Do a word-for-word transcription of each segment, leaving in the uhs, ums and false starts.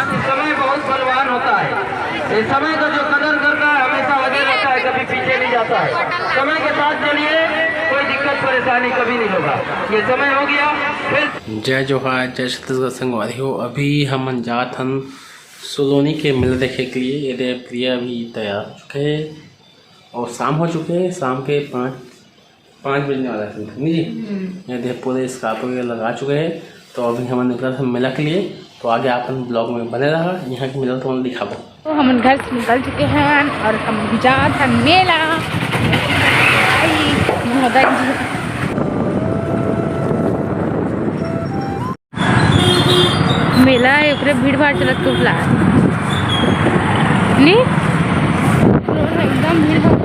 इस समय बहुत बलवान होता है। इस समय का जो कदर करता है, हमेशा आगे रहता है, कभी पीछे नहीं जाता है। समय के साथ चलिए, कोई दिक्कत परेशानी कभी नहीं होगा। ये समय हो गया, फिर जय जोहार, जय छत्तीसगढ़ संगवारी हो। अभी हमन जात हन सोलोनी के मेला देखे के लिए। ये दे प्रिया अभी तैयार हो चुके हैं और शाम हो चुके हैं, शाम के पाँच, पाँच बजने वाला है समथिंग, नहीं जी? हम्म। ये दे पूरे स्कार्फ वगैरह लगा चुके हैं, तो अभी हमन निकलत हन मेला के लिए। तो आगे आप मन ब्लॉग में बने रहा, यहाँ के मेला तो हमन दिखाबो। तो हमन घर से निकल चुके हैं और हम जात हन मेला। आई, महोदय जी। मेला है, ओकरे भीड़ भाड़ चलत कुछ ला। नी? एकदम भीड़ भाड़।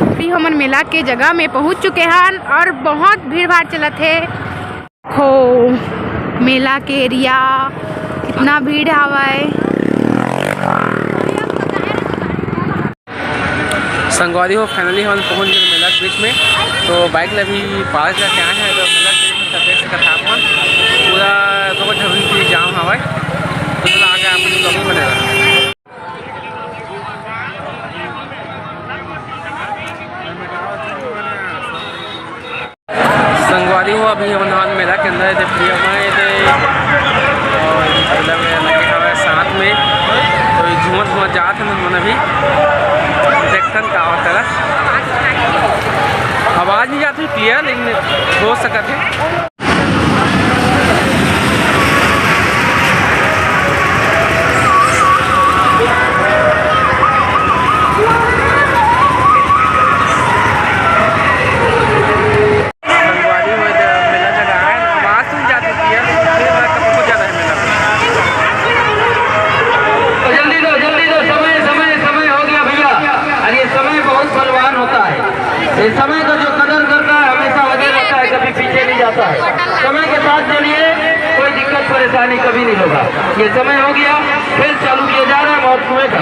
अभी हमन मेला के जगह में पहुंच चुके हन और बहुत भीड़ भाड़ चलत है। खो मेला के एरिया, कितना भीड़ हवय। संगवारी हो, finally हमन पहुंच गए मेला के बीच में। तो बाइक ला भी पार्क करके आए हैं, तो मेला के बीच में देख सकत आप मन पूरा रोड अभी भी जाम हवय। तो चला आगे आप लोग बने रहा। संगवारी हो, अभी हमन हन मेला के अंदर, ये दे प्रिया माँ, ये दे, और ये मेला में लगे हवे साथ में, तो ये झूमत झूमत जात हन हमन अभी, देखथन का होता है। आवाज नहीं जाती clear, लेकिन हो सकत है। संगवारी हो, इधर मेला जगह है, आवाज सुन जाती है, फिर मैं कब पहुंच जाता है मेला में। जल्दी दो, जल्दी दो, समय, समय, समय हो गया भैया। अरे, समय बहुत बलवान होता है। ये समय का जो कदर करता है, हमेशा आगे रहता है, कभी पीछे नहीं जाता है। समय के साथ चलिए, कोई दिक्कत परेशानी कभी नहीं होगा। ये समय हो गया, फिर चालू किया जा रहा है महोत्सव का।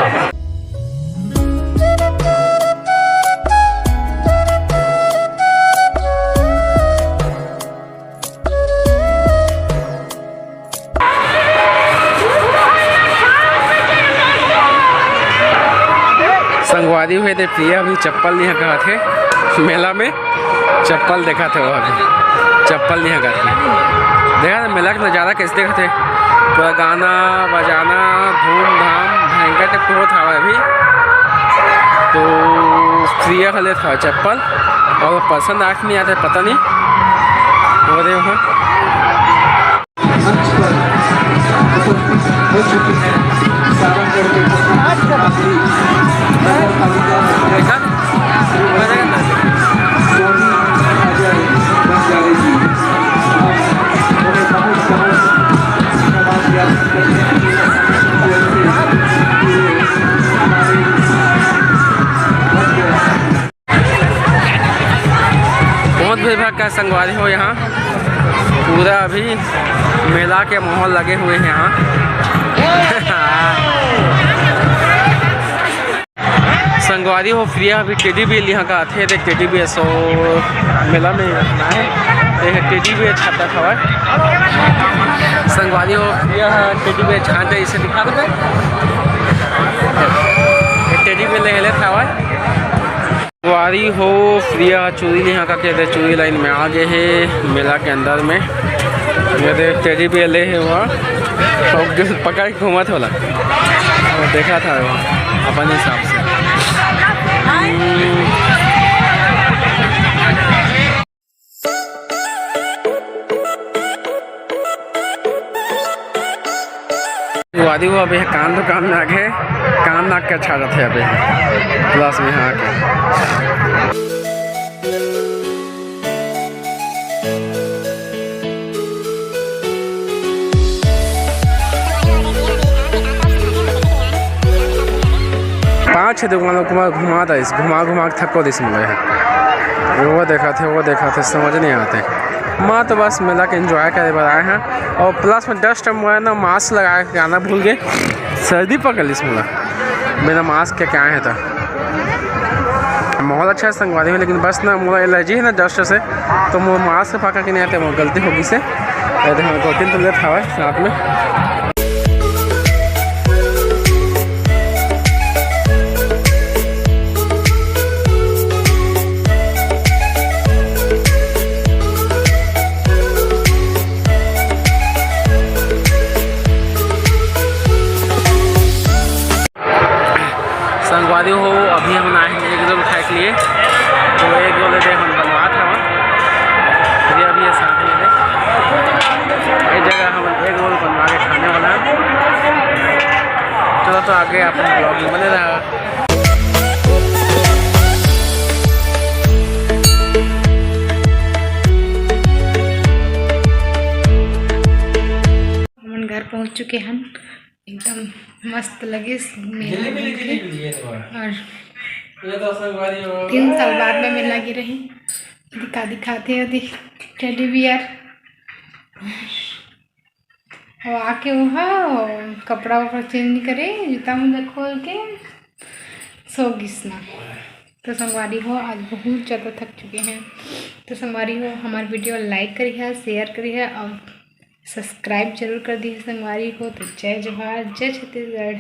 संगवारी हो, ये दे प्रिया अभी चप्पल नहीं हकाथे मेला में, चप्पल देखा थे वो अभी, चप्पल नहीं हकाथे। देखा था मेला का नज़ारा कैसे देखा थे, पूरा गाना बजाना धूमधाम भयंकर टाइप के होत हवा अभी। तो प्रिया हले था चप्पल और पसंद आँख नहीं आता, पता नहीं। वो देखो, मंच पर उपस्थित हो चुकी हैं सारंगढ़ के मुख्यमंत्री नगर पालिका अध्यक्ष श्रीमती सोनी अजय बंजारे जी। उन्हें बहुत बहुत धन्यवाद ज्ञापन करते हैं। हमारे बहुत भीड़ भड़का संगवारी हो यहाँ, पूरा अभी मेला के माहौल लगे हुए हैं यहाँ। संगवारी हो, प्रिया अभी टेडी बियर लिहा का आथे, देख टेडी बियर सो मेला में है, ये टेडी बियर छाता खवा। संगवारी हो, प्रिया टेडी बियर छाते इसे दिखा दे, टेडी बियर ले ले खवा। संगवारी हो, प्रिया चूड़ी लिहा का के दे, चूड़ी लाइन में आ गए हे मेला के अंदर में। ये दे टेडी बियर ले हे वहाँ, और पकड़ के घूमत होला, वो देखा था वो अपन हिसाब से। वादी वो अभी कान दुकान में आके कान नाक के अच्छा जाते हैं अभी, प्लस में यहाँ आके। पाँच छः दुकान घुमा घुमा दिस, घुमा घुमा के थको दिस मोला। वो देखा थे, वो देखा थे, समझ नहीं आते। मैं तो बस मेला के एंजॉय करे बर आए हैं। और प्लस में डस्ट में ना मास्क लगा के आना भूल गए, सर्दी पकड़ लिस मोला बिना मास्क के क्या है था। माहौल अच्छा है संगवारी हो, लेकिन बस ना मोला एलर्जी है ना डस्ट से, तो मोर मास्क पहन के नहीं आते, मोर गलती हो गई से। ये देखो, दो तीन तो लेत हवा साथ में। संगवारी हो, अभी हमन आए हैं एग रोल खाए के लिए। तो एग रोल दे हम बनवात हवन, अभी अभी ये सामने दे, ये जगह हम एग रोल बनवा के खाने वाला है। चलो, तो आगे आप ब्लॉग में बने रहा। हमन घर पहुंच चुके हन। एकदम मस्त लगे मेला घूम के। और तीन साल बाद में मेला गे रही। दिखा दिखाते हो, देख, टेडी बियर। और आके वो हा कपड़ा वपड़ा चेंज नहीं करे, जूता मुंजा खोल के सो गिस ना। तो संगवारी हो, आज बहुत ज़्यादा थक चुके हैं। तो संगवारी हो, हमार वीडियो लाइक करिए, शेयर करिए और सब्सक्राइब जरूर कर दिए संगवारी हो। तो जय जोहार, जय छत्तीसगढ़।